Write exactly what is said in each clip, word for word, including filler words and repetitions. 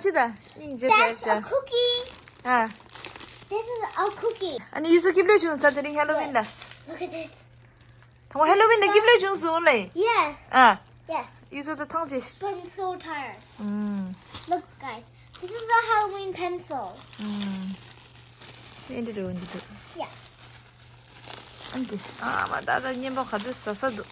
ཅི་ད། སྙིང་རྗེ། That's a cookie. ཨ། This is a cookie. ཨ་ནི་ཡུལ་སུ་སྐྱིབས་ལོས་བྱུང་ས་དེ་རིང་ཧེ་ལོ་ཝིན་ལ། Look at this. དང་པོ་ཧེ་ལོ་ཝིན་ལ་སྐྱིབས་ལོས་བྱུང་སོང་ལེ། Yes. ཨ། Yes. ཡུལ་སུ་ད་ཐང་ཅི། I'm so tired. ཨུམ། Look, guys. This is a Halloween pencil. ཨུམ། ཨེ་འདི་འདྲ་འདི་འདྲ། Yeah. ཨ་འདི། ཨ་མ་ད་ད་གཉེན་པོ་ག་དུས་ཟ་ས་འདུག་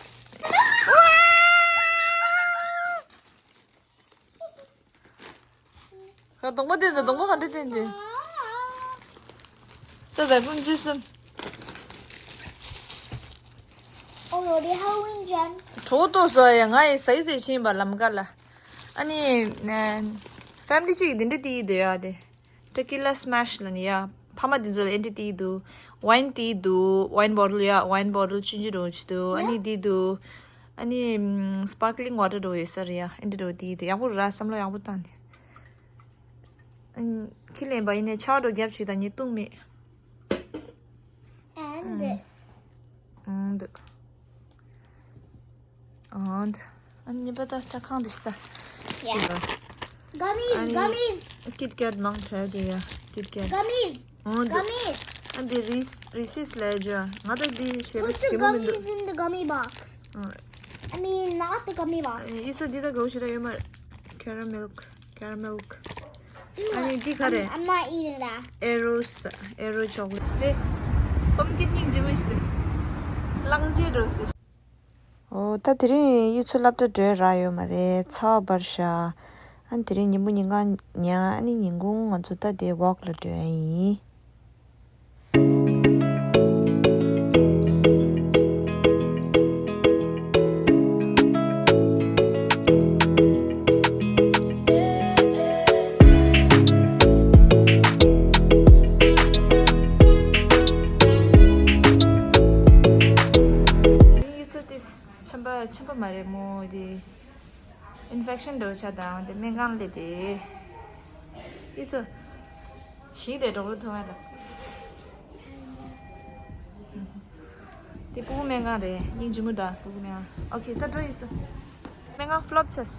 གདོང་པ་དེ་འདྲ། གདོང་པ་ག་འདྲ་དེ་འདྲ། ད་ད་ཀུན་ཅི་སུམ། Oh, the Halloween gem. གྲོགས་ཏོ་སོ་ཡ། ང་ཡི་ཟ་ཡི་ཟེར་ཕྱིན་པ་ལམ་ཀ་ལ། ཨ་ནི་ཕེ་མི་ལི་གཅིག་གི་འདི་འདྲ་དེ་ཡི་འདུག་ཡ་དེ། Tequila Smash ལ་ནི་ཡ། ཕ་མ་དེ་ཚོ་ལ་ཨེ་འདྲ་དེ་ཡི་འདུག་ཝའིན་དེ་ཡི་འདུག་ཝའིན་བོ་ཊལ་ཡ། ཝའིན་བོ་ཊལ་ཆུང་ཆུང་འདྲ་བོ་ཅིག་འདུག་ཨ་ནི་དེ་ཡི་འདུག་ཨ་ནི་སྤར་ཀི་ལིང་ཝ་ཊར་འདྲ་བོ་ཡོད་ས་རེད་ཡ། ཨེ་འདྲ་འདྲ་བོ་དེ་ཡི་འདུག་ཡག་པོ་ར། བསམ་བློ་ཡག་པོ་བཏང་ནས། ཨ་ནི་ཁྱི་ལེན་པ་ཡིན་ནའི་ཆར་འདྲ་བོ་རྒྱབ་བྱས་དང་ངས་བཏུང་མེད། And this. And and ཨ་ནི་པ་ད་ད་ཁང་འདི་ཤི་ད། Yeah. Gummies, gummies. Kit Kat མང་དྲགས་དེ་ཡ། Kit Kat. Gummies. And gummies. And the Reese, Reese's ལ་ཇ། ང་ད་འདི་ཞེ་པོ་What's the ཞེ་པོ་མི་འདུག gummies in the gummy box? I mean, not the gummy box. ཡིས་འདི་ད་གོ་ཤི་ར་ཡོད་མ། Caramel, caramel. ཨ་ནི་འདི་ག་རེད། I'm, I'm not eating that. Aero, Aero chocolate. དེ་ཕམ་ཀིན་སྙིང་རྗེ་མོ་ཞིག་འདུག་གླང་རྗེས་འགྲོ་སྲིད། ཨོ་ད་དེ་རིང་ཡུལ་ཚོ་སློབ་གྲྭ་འགྲོ་རག་ཡོད་མ་རེད། ཚ་བ་འབར་ཤག་ཨ་ནི་དེ་རིང་ཉིན་མོ་ཉིན་གང་ཉལ། ཨ་ནི་ཉིན་གུང་ང་ཚོ་ད་དེ་ཝོག་ལ་འགྲོ་ཡ་ཡིན། ཡུལ་ཚོ་དེ་ཆམ་པ་ཆམ་པ་མ་རེད་མོ། དེ་ཨིན་ཕེག་ཤན་འགྲོ་ཆ་དང་དེ་སྨན་ཁང་སླེབས་ཏེ། ཨི་ཚོ་ཞིག་དེ་འགྲོ་རུ་ཐུབ་མ་ད། དེ་སྤུ་གུ་སྨན་ཁང་རེད། སྙིང་རྗེ་མོ་ད་སྤུ་གུ་སྨན་ཁང་། ཨོ་ཁེ་ད་འགྲོ་ཡིན་ས། སྨན་ཁང་ཕི་ལོབ་བྱས།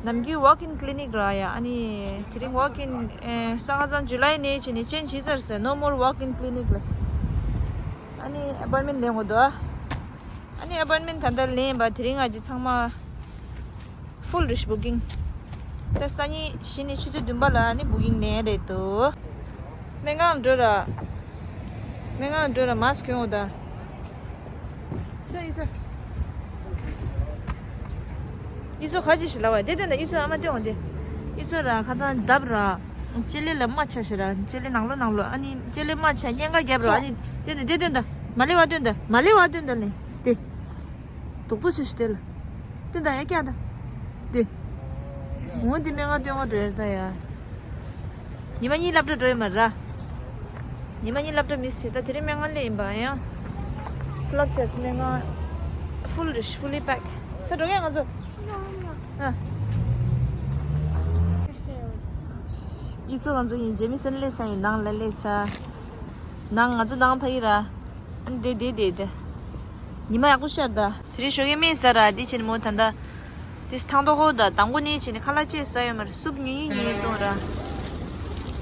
ནམ་རྒྱུན་walk in clinic ར་ཡ། ཨ་ནི་དེ་རིང་walk in ཨེ་ས་ཁ་སང་ཇུ་ལའི་ནས་བྱས་ནས་ཅེན་ཇི་བྱས་ཚར་ཟེར། No more walk in clinic ལས། ཨ་ནི་ཨེ་པོའིན་མེན་ལེན་དགོས་འདུག་ཨ་ནི་ཨེ་པོའིན་མེན་ད་ལྟ་ལེན་པ་དེ་རིང་ང་ཅི་ཚང་མ་ཕུལ་རེད་བུ་ཀིང་། ད་སང་ཉིན་གཞི་ནས་ཆུ་ཚོད་བདུན་པ་ལ་ཨ་ནི་བུ་ཀིང་ལེན་རེད་འདུག་སྨན་ཁང་འགྲོ་ར། སྨན་ཁང་འགྲོ་ར་མཱ་སི་ཀི་གྱོན་འོ་ད། ཤོ་ཨི་ཚོ། ཨི་ཚོ་ཁ་ཅིག་ཞིག་ལབ་པ་དེ་དེ་འདྲ། ཨི་ཚོ་ཨ་མ་སྟོན་འོ་དེ། ཨི་ཚོ་ར་ཁ་ཚང་བརྡབ་ར། ལྕེ་ལེ་ལ་རྨ་ཆགས་ཤག་ར། ལྕེ་ལེ་ནང་ལོགས་ནང་ལོགས། ཨ་ནི་ལྕེ་ལེ་རྨ་ཆགས་གཉན་ཁ་རྒྱབ་ར། ཨ་ནི་དེ་དེ་དེ་དེ་འདྲ། མ་ལེ་བ་སྟོན་ད། མ་ལེ་བ་སྟོན་ད་ལེ། དེ། རྡོག་རྡོག་ཆ་ཞིག་དེ་ལ། དེ་འདྲ་ཡ་ཀྱང་ད། དེ། འོ་དེ་སྨན་ཁང་སྟོན་འོ་འགྲོ་ཡ་ད་ཡ། ཉི་མ་གཉིས་སློབ་གྲྭ་འགྲོ་ཡོད་མ་ར། ཉི་མ་གཉིས་སློབ་གྲྭ་མི་སྲིད། ད་དེ་རིང་སྨན་ཁང་སླེབས་ཡིན་པ་ཡང་། ཕི་ལོབ་བྱས་སྨན་ཁང་། ཕུལ་རེད། fully pack། ད་འགྲོ་གས་ང་ཚོ། ཨ། ཨི་ཚོ་ང་ཚོ་ཡིན། ཇེ་མི་སན་སླེབས་ས་ཡིན། ནང་ལ་སླེབས་ས། ནང་ང་ཚོ་ནང་ཕ་ཡི་ར། ཨ་ནི་དེ་དེ་དེ་དེ། ཉི་མ་ཡག་པོ་ཤར་ད། དེ་རིང་ཞོགས་ཀས་སྨན་ཟ་ར། དེ་བྱས་ནས་མོ་ད་ལྟ། དེ་ཐང་ཏོག་ཧོ་ད་དང་པོ་ནས་བྱས་ནས་ཁ་ལག་ཅིག་ཟ་ཡོད་མ་རེད། སུབ་ཉུང་ཉུང་ཉུང་ཉུང་བཏུང་ར།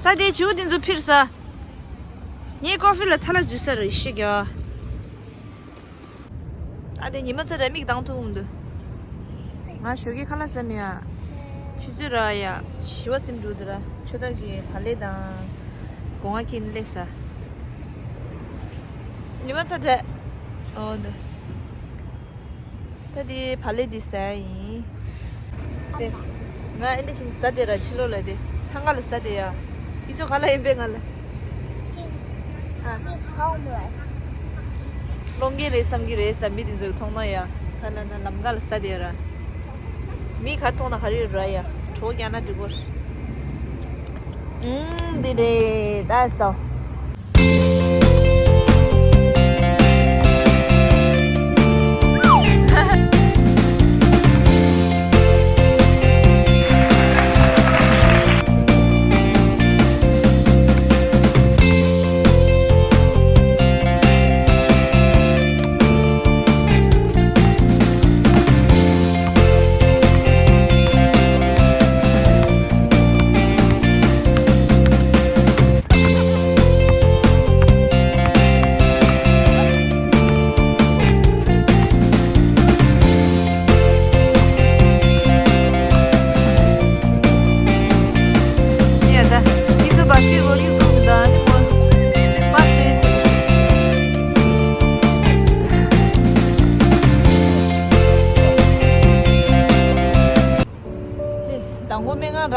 ད་དེ་བྱིའུ་དེ་ཚོ་ཕིར་ཟ། ངས་ཀོ་ཧྥི་ལ་ཐལ་ལ་འཛུལ་ས་རེད་ཤི་ག་ད་དེ་ཉི་མ་ཚ་ར་མིག་གདངས་ཐུག་འོང་འདུག་ང་ཞོགས་ཀས་ཁ་ལག་ཟ་མི་ཡ། ཆུ་ཚོད་ར་ཡ། བཞི་པ་ཟིན་འགྲོ་འདུག་ར། ཆུ་དར་གྱི་བག་ལེབ་དང་། སྒོ་ང་ཁྱེར་སླེབས་ས། ཉི་མ་ཚ་དྲགས། ཨོ་འདུག་ད་དེ་བག་ལེབ་འདི་ཟ་ཡ་ཡིན། དེ། ང་ཨེ་འདྲ་བྱས་ནས་ཟ་དེ་ར་ཕྱི་ལོགས་ལ་དེ། ཐང་ག་ལ་ཟ་དེ་ཡ། ཡིག་ཚོགས་ག་ལ་ཡིན་པས་ང་ལ། She's homeless. སློང་གི་རེད་བསམ་གི་རེད་ཟ། མི་དེ་ཚོས་མཐོང་ན་ཡ། ད་ལ་ན་ལམ་ཁ་ལ་ཟ་དེ་ཡ་ར། མི་གར་མཐོང་ན་ག་རེ་ཡོད་ར་ཡ། གྲོགས་རྒྱག་ན་འགྲིག་གོ། ཨུམ། འདི་རེད་ད་ཟ།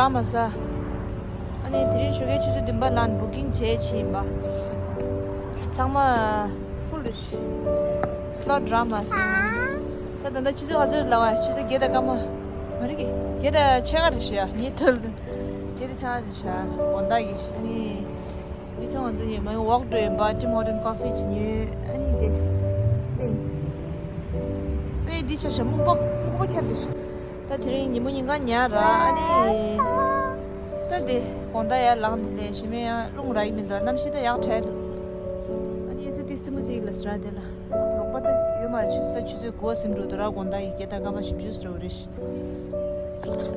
ཨ་མ་ས། ཨ་ནི་དེ་རིང་ཞོགས་ཀའི་ཆུ་ཚོད་བདུན་པ་ལ་བུ་ཀིང་བྱས་ཕྱིན་པ། ཚང་མ་ཕུལ་རེད། སི་ལོཊ་རག་མ་སོང་། ད་ད་ལྟ་ཆུ་ཚོད་ག་ཚོད་ལ་བ། ཆུ་ཚོད་བརྒྱད་དང་སྐར་མ། མ་རེད་ཀི། བརྒྱད་དང་ཕྱེད་ཀ་རེད་ཤག་ཡ། ངས་ཐོལ། བརྒྱད་དང་ཕྱེད་ཀ་རེད་ཤག་དགོང་དག་གི། ཨ་ནི་མི་ཚང་ང་ཚོ་ཉི་མ་ཝོག་འགྲོ་ཡིན་པ། ཊིམ་ཧོ་ཊན་ཀོ་ཕི་ཅིག་ཉོས། ཨ་ནི་དེ་དེ་ཡིན། དཔེ་འདི་ཆ་ཤ་སྨུག་པ་སྨུག་པ་ཁྱབ་འདུག་ད་དེ་རིང་ཉིན་མོ་ཉིན་གང་ཉལ་ར། ཨ་ནི། ད་དེ་དགོང་དག་ཡར་ལངས་ནས་ལས་གཞན་མ་ཡང་རླུང་རག་གི་མི་འདུག་གནམ་གཤིས་ད་ཡག་དྲག་འདུག་ཨ་ནི་ཡོད་ཚད་དེ་སྲིན་མོ་རྩེ་གི་ལ་ཟེར་ར་དེ་ལ། རོགས་པ་ད་ཡོད་མ་རེད། ཆུ་ཚོད་ཆུ་ཚོད་དགུ་པ་ཟིན་འགྲོ་འདུག་ར། དགོང་དག་གི་བརྒྱད་དང་སྐར་མ་བཞི་བཅུ་ཟེར་བ་རེད།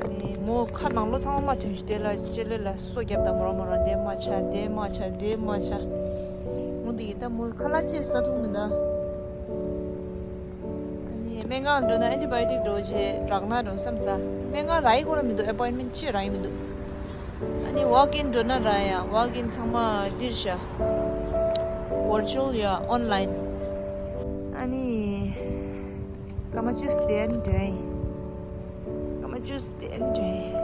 ཨ་ནི་མོ་ཁ་ནང་ལོགས་ཚང་མ་ཐོན་ཞིག་དེ་ལ་ལྕེ་ལེ་ལ་སོ་བརྒྱབ་དང་། མོ་རང་མོ་རང་དེ་མ་ཆ་དེ་མ་ཆ་དེ་མ་ཆ། མོ་འདི་ཡི་ད་མོ་ཁ་ལག་ཅིག་ཟ་ཐུབ་མི་འདུག་ཨ་ནི་སྨན་ཁང་འགྲོ་ན་ཨན་ཊི་བྷ་ཡོ་ཊིག་འགྲོ་བྱས་རག་ན་འགྲོ་བསམ་ས། སྨན་ཁང་རག་གི་ཁོ་རང་མི་འདུག་ཨེ་པོའིན་མེན་ཅིག་རག་གི་མི་འདུག་ཨ་ནི་ཝོག་ཨིན་འགྲོ་ན་རག་ཡ། ཝོག་ཨིན་ཚང་མ་འདིར་ཤ། ཝར་ཅུ་ཨལ་ཡ་ཨོན་ལའིན། ཨ་ནི་སྐར་མ་བཅུ་དེ་ཨ་ནི་འདྲ་ཡིན། སྐར་མ་བཅུ་དེ་ཨ་ནི་འདྲ་ཡིན།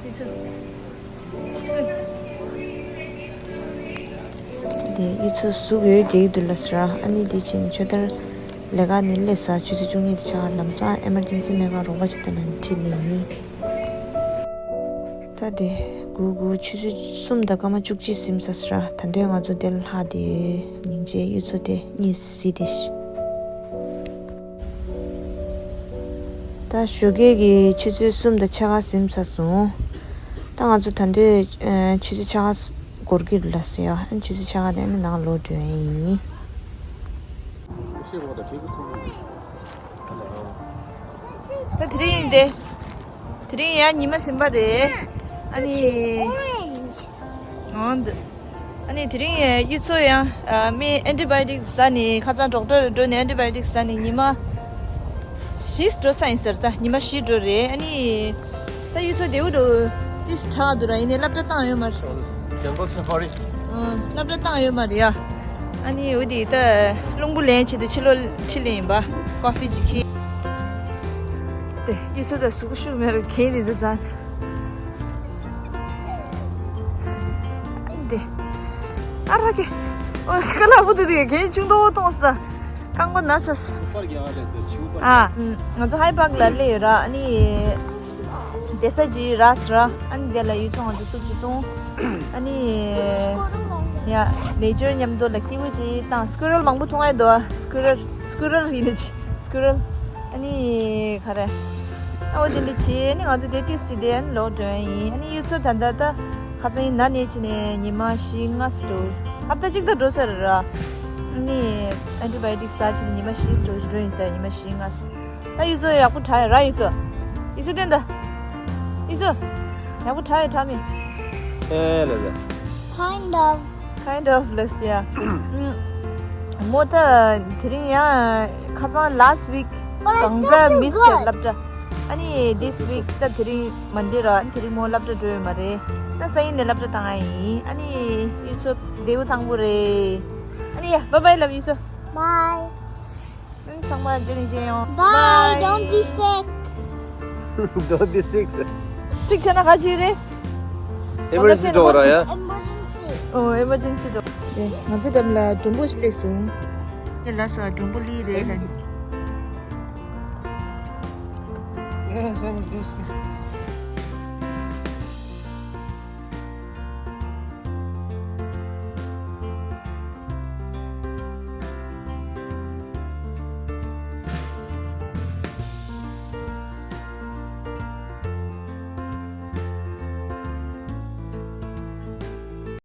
ཡི་ཚོ། དེ་ཡི་ཚོ་ཟུག་ཡོད་རྒྱག་གི་འདུག་ལ་ཟེར་ར། ཨ་ནི་དེ་ཕྱིན་ཆོས་དར་ལས་ཀ་ནི་ལས་ས་ཆུ་ཚོད་བཅུ་གཉིས་དེ་ཆགས། ལམ་སང་ཨེ་མར་ཇེན་སི་སྨན་ཁང་རོགས་པ་ཅིག་དང་ལ་ཁྲིད་ལེ་ཡིན། ད་དེ་གུ་གུ་ཆུ་ཚོད་གསུམ་དང་སྐར་མ་བཅུ་གཅིག་ཟིན་ས་ཟེར་ར། ད་དུང་ང་ཚོ་དེ་ལ་ལྷག་དེ་ཡོད། སྙིང་རྗེ། ཡུལ་ཚོ་དེ་གཉིད་སད་དེ། ད་ཞོགས་ཀས་ཀྱི་ཆུ་ཚོད་གསུམ་དང་ཕྱེད་ཀ་ཟིན་ཚར་སོང་། ད་ང་ཚོ་ད་དུང་ཨ་ཆུ་ཚོད་ཕྱེད་ཀ་འགོར་གྱི་རེད་ལ་ཟེར་ཡ། ཨ་ཆུ་ཚོད་ཕྱེད་ཀ་དེ་ནི་ནང་ལོག་འགྲོ་ཡ་ཡིན། ད་དེ་རིང་ཡིན་ཏེ། དེ་རིང་ཡང་ཉི་མ་གཞན་པ་རེད། ཨ་ནི། འོ་འདི། ཨ་ནི་དེ་རིང་ཡུལ་ཚོ་ཡང་ཨ་སྨན་ཨན་ཊི་བྷ་ཡོ་ཊིག་ཟ་ནས། ཁ་སང་ཌོག་ཊར་འགྲོ་ནས་ཨན་ཊི་བྷ་ཡོ་ཊིག་ཟ་ནས་ཉི་མ་བཞི་འགྲོ་ས་ཡིན་ཟེར། ད་ཉི་མ་བཞི་འགྲོ་རེད། ཨ་ནི་ད་ཡུལ་ཚོ་བདེ་བོ་འགྲོ་ཏིས་དྲག་འདུག་ར། ཡིན་ནའི་སློབ་གྲྭ་བཏང་ཡོད་མ་རེད། Jungle Safari། ཨ་སློབ་གྲྭ་བཏང་ཡོད་མ་རེད་ཡ། ཨ་ནི་འོ་དེ་ད་རླུང་བུ་ལེན་ཆེད་དུ་ཕྱི་ལོགས་ཁྲིད་ལེ་ཡིན་པ། ཀོ་ཕི་ཅིག་ཁྱེར། དེ་ཡུལ་ཚོ་ད་གཟུགས་པོ་ཤུགས་མེད་རུ་གྱེན་དེ་ཚོ་ཙང་། དེ། ཨ་ར་ཀེ། ཨོ་ཁ་ལག་པོ་དེ་དེ་གྱེན་ཆུང་དོ་གཏོང་ས། རྐང་པ་ན་ས། ཨ་ང་ཚོ་ཧའི་པཱག་ལ་སླེབས་ཡོད་ར། ཨ་ནི་བསྡད་ས་ཅིག་རག་སོང་ར། ཨ་ནི་དེ་ལ་ཡུལ་ཚོ་ང་ཚོ་སུབ་ཅིག་བཏུང་། ཨ་ནི་ཡ་ནེ་ཅར་མཉམ་དུ་ལ་སྐྱིད་པོ་ཅིག་བཏང་། སི་ཀུ་རལ་མང་པོ་མཐོང་ཡ་འདུག་སི་ཀུ་རལ། སི་ཀུ་རལ་ཡིན་ནི་ཅི། སི་ཀུ་རལ། ཨ་ནི་ག་རེ། ཨ་འོ་དེ་འདྲ་བྱས་ནི་ང་ཚོ་དེ་ཏིས་ཅི་དེ་ཨ་ནི་ལོག་འགྲོ་ཡ་ཡིན། ཨ་ནི་ཡུལ་ཚོ་ད་ལྟ་ད་ཁ་སང་ཡིན་ན་ནས་ཕྱིན་ནས་ཉི་མ་བཞི་ལྔ་ཙམ་འགྲོ། ཧབ་ཏ་གཅིག་ད་འགྲོ་ས་རེད་ར། ཨ་ནི་ཨན་ཊི་བྷ་ཡོ་ཊིག་ཟ་ཕྱིན་ནས་ཉི་མ་བཞི་ཙམ་འགྲོ་ཡིན་ས། ཉི་མ་བཞི་ལྔ་ཙམ། ད་ཡུལ་ཚོ་ཡག་པོ་དྲག་ཡ་ར། ཡུལ་ཚོ། ཡུལ་ཚོ་སྟོན་ད། ཡུལ་ཚོ། ཡག་པོ་དྲག་ཡ་དྲག་མི། ཨེ་ལ་ལ། Kind of. Kind of ལ་ཟེར་ཡ། མོ་ད་དེ་རིང་ཡང་ཁ་སང་last week གང་ཟག་མི་ཟེར་སློབ་གྲྭ། ཨ་ནི་this week ད་དེ་རིང་མན་ཌེ་ར། དེ་རིང་མོ་སློབ་གྲྭ་འགྲོ་ཡོད་མ་རེད། ད་སང་ཉིན་ནས་སློབ་གྲྭ་བཏང་ཡ་ཡིན། ཨ་ནི་ཡུལ་ཚོ་བདེ་པོ་ཐང་པོ་རེད། ཨ་ནི་ཡ་bye bye ལབ་ཡུལ་ཚོ། Bye. ཚང་མ་རྗེས་ནས་མཇལ་ཡོང་། Bye. Don't be sick. Don't be sick. སིག་ཆ་ན་ག་ཅི་རེད། Emergency འགྲོ་ར་ཡ། Emergency. ཨོ་emergency འགྲོ། ང་ཚོ་འགྲམ་ལ་མགྲོན་པོ་ཞིག་སླེབས་སོང་། དེ་ལ་ས་མགྲོན་པོ་ལི་རེད་ལ། Yeah, so was this.